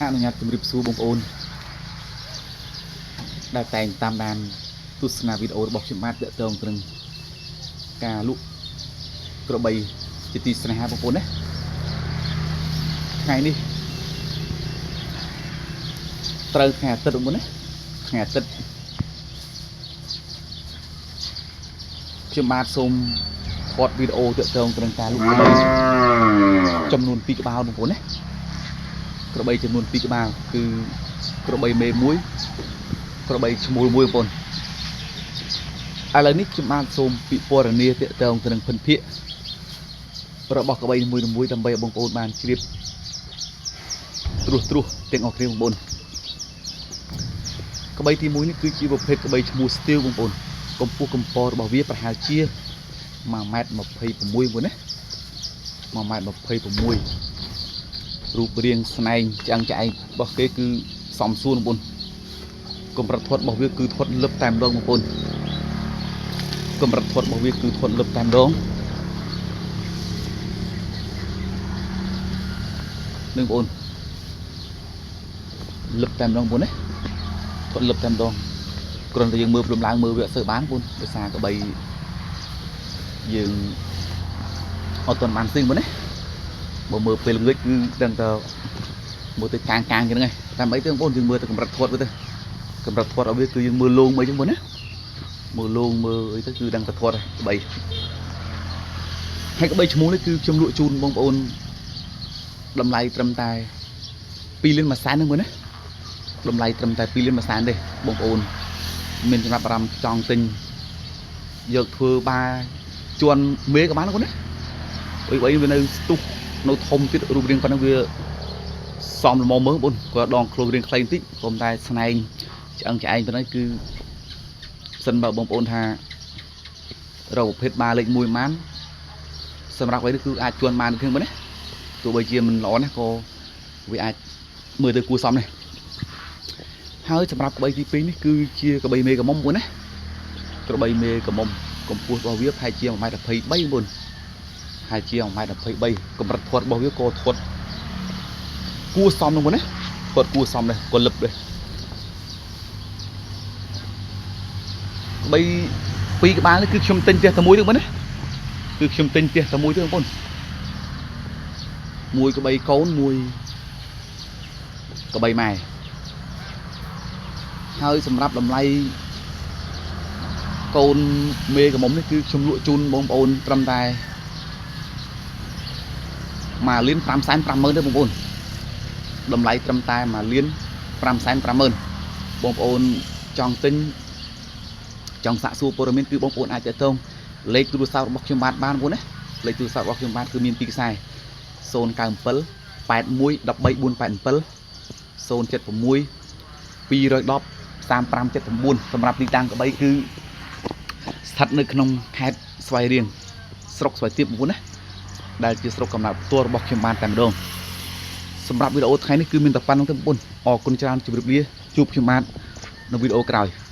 អនុញ្ញាតជម្រាបសួរបងប្អូនដែលតែងតាមដានទស្សនាវីដេអូរបស់ខ្ញុំបាទទាក់ទងទៅនឹងការលក់ក្របីជាទីស្នេហាបងប្អូនណាថ្ងៃនេះត្រូវថ្ងៃអាទិត្យបងប្អូនណាថ្ងៃអាទិត្យខ្ញុំបាទសូមថតវីដេអូទាក់ទងទៅនឹងការលក់ក្របីចំនួន2ក្បាលបងប្អូនណាក្របីចំនួន2ក្បាលគឺក្របីមេមួយក្របីឈ្មោលមួយបងប្អូនឥឡូវនេះខ្ញុំបាទសូមពិពណ៌នាទាក់ទងទៅនឹងភិនភាគរបស់ក្របីនីមួយៗដើម្បីឲ្យបងប្អូនបានជ្រាបត្រួសត្រាសទាំងអស់គ្នាបងប្អូនក្បីទី1នេះគឺជាប្រភេទក្បីឈ្មោះស្ទាវបងប្អូនកម្ពស់កម្ពស់របស់វាប្រហែលជា1ម៉ែត្រ26បងប្អូនណា1ម៉ែត្រ26រូបរាងស្នែងឆ្អឹងឆ្អែងរបស់គេគឺសំសួនបងប្អូនកម្រិតធាត់របស់វាគឺធាត់លឹបតែម្ដងបងប្អូនកម្រិតធាត់របស់វាគឺធាត់លឹបតែម្ដងនឹងបងប្អូនលឹបតែម្ដងបងប្អូនណាធាត់លឹបតែម្ដងគ្រាន់តែយើងមើលព្រមឡើងមើលវាអត់សូវបានបងប្អូនដោយសារក្បីយើងអត់ទាន់បានស៊ីងបងប្អូនណាបើមើលពេលល្ងាចគឺដឹងតែមើលទៅកាងកាងចឹងហ្នឹងឯងតាមអីទៅបងប្អូនយើងមើលទៅកម្រិតធាត់វាទៅកម្រិតធាត់របស់វាគឺយើងមើលលងអីចឹងបងប្អូនណាមើលលងមើលអីទៅគឺដឹងតែធាត់ហើយក្បីហើយក្បីឈ្មោះនេះគឺខ្ញុំលក់ជូនបងប្អូនតម្លៃត្រឹមតែ2លាន1សែនហ្នឹងបងណាតម្លៃត្រឹមតែ2លាន1សែនទេបងប្អូនមានចំណាប់អារម្មណ៍ចង់ទិញយកធ្វើបាជន់មេក៏បានបងណាអីអីវានៅស្ទុះនៅធំទៀតរូបរាងប៉ុណ្ណឹងវាសមល្មមមើលបងគាត់ដងខ្លួនរាងខ្លីបន្តិចក៏តែស្នែងឆ្អឹងឆ្អែងប៉ុណ្ណឹងគឺសិនបើបងប្អូនថារកប្រភេទបាលេខ1បានសម្រាប់អ្វីនេះគឺអាចជន់បានគ្នាបងណាទោះបីជាមិនល្អណាស់ក៏វាអាចមើលទៅគួរសមដែរហើយសម្រាប់ក្បីទី2នេះគឺជាក្បីមេកមុំបងណាក្បីមេកមុំកម្ពស់របស់វាប្រហែលជា1.23ម៉ែត្របងហើយជា1.23ម៉ែត្រកម្រិតធាត់របស់វាក៏ធាត់គួរសមនោះបងណាធាត់គួរសមដែរក៏លឹបដែរក្បីពីរក្បាលនេះគឺខ្ញុំទិញផ្ទះតែមួយទេបងណាគឺខ្ញុំទិញផ្ទះតែមួយទេបងប្អូនមួយក្បីកូនមួយក្បីម៉ែហើយសម្រាប់តម្លៃកូនមេកមុំនេះគឺខ្ញុំលក់ជូនបងប្អូនត្រឹមតែ1លាន5សែន5ម៉ឺនទេបងប្អូនតម្លៃត្រឹមតែ1លាន5សែន5ម៉ឺនបងប្អូនចង់ទិញចង់សាកសួរព័ត៌មានគឺបងប្អូនអាចទាក់ទងលេខទូរស័ព្ទរបស់ខ្ញុំបាទបានបងប្អូនណាលេខទូរស័ព្ទរបស់ខ្ញុំបាទគឺមានពីរខ្សែ097 81 13 487 076 210 3579សម្រាប់ទីតាំងក្បីគឺស្ថិតនៅក្នុងខេត្តស្វាយរៀងស្រុកស្វាយទាបបងប្អូនណាដែលជាស្រុកកំណើតផ្ទាល់របស់ខ្ញុំបានតែម្ដងសម្រាប់វីដេអូថ្ងៃនេះគឺមានតែប៉ុណ្្នឹងទេបងប្អូនអរគុណច្រើនជម្រាបលាជួបខ្ញុំបាទនៅវីដេអូក្រោយ។